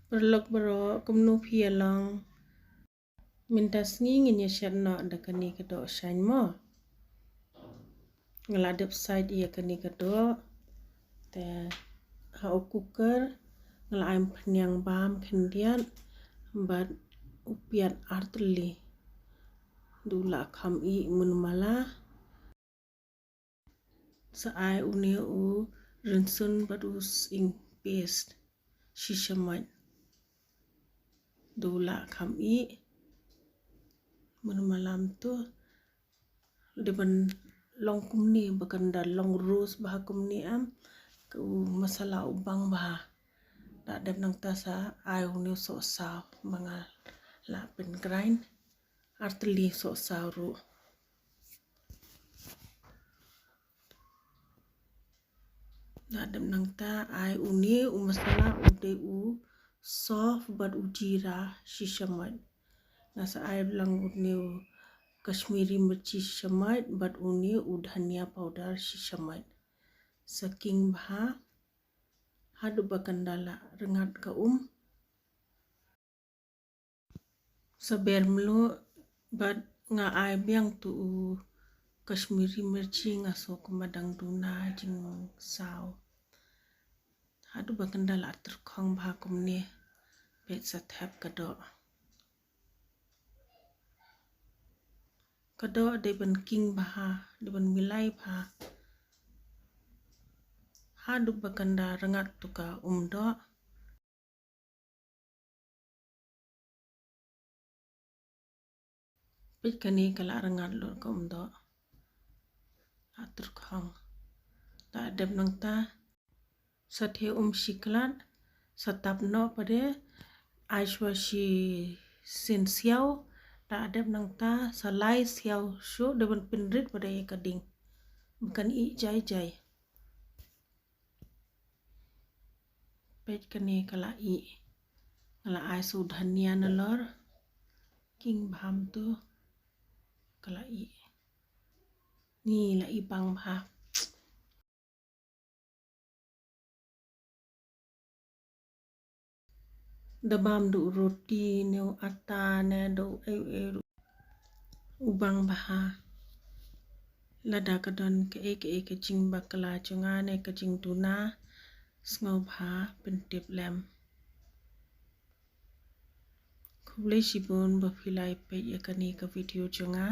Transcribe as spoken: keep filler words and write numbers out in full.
Paralok baroh, kumno phi ïa long? Mynta sngi ngin ïa shet noh da kane ka doh shaiñ mo. Nga la dep sait ïa kane ka doh. Te ha u cooker nga la ai umphniang bam khyndiat bad u piat artylli. Du la kham ih mynmala. Sa ai une u rynsun bad u sying paste shi shamoit. Du la kham ih mynmala. To dei ban long kumne ba kan da long roast bha kumne em. Ka u masala u bang bha. Da dep nangta sa ai une u sohsaw ba nga la pyngrind artylli sohsaw ruh. Da dep nangta ai une u masala u dei u sof bad u jira shi shamoit. Nga sa ai lang une u Kashmiri mirchi shi shamoit bad une u dhania powder shi shamoit. Sa king bha haduh ba kan da la rngat ka um. Sa ber mluh bad nga ai biang tu u Kashmiri mirchi, nga sngew kumba dang duna jingsaw. Haduh ba kan da la tyrkhong bha kumne. Peit sa thep ka doh. Ka doh dei ban king bha, dei ban milai bha. Haduh ba kan da rngat tu ka um doh. Peit kane ka la rngat lut ka um doh. La tyrkhong. Da dep nangta sa the um shi klat, sa tap noh pat de, ai shuwa shi sien siaw. Da dep nangta sa lai siaw shuh, dei ban pynrit pat de ïa ka ding. Ba kan ih jai jai. Peit kane ka la ih. Nga la ai sa u dhania nalor. King bha mo tu. Ka la ih. Ni la ih bang bha. Da bam da u roti ne u atta ne da u ei u ei ruh u bang bha. Lada ka don kaei kaei ka jingbakla jong nga ne ka jingduna, sngewbha pyntip lem. Khublei shibun ba phi la ïa peit ïa kane ka video jong nga.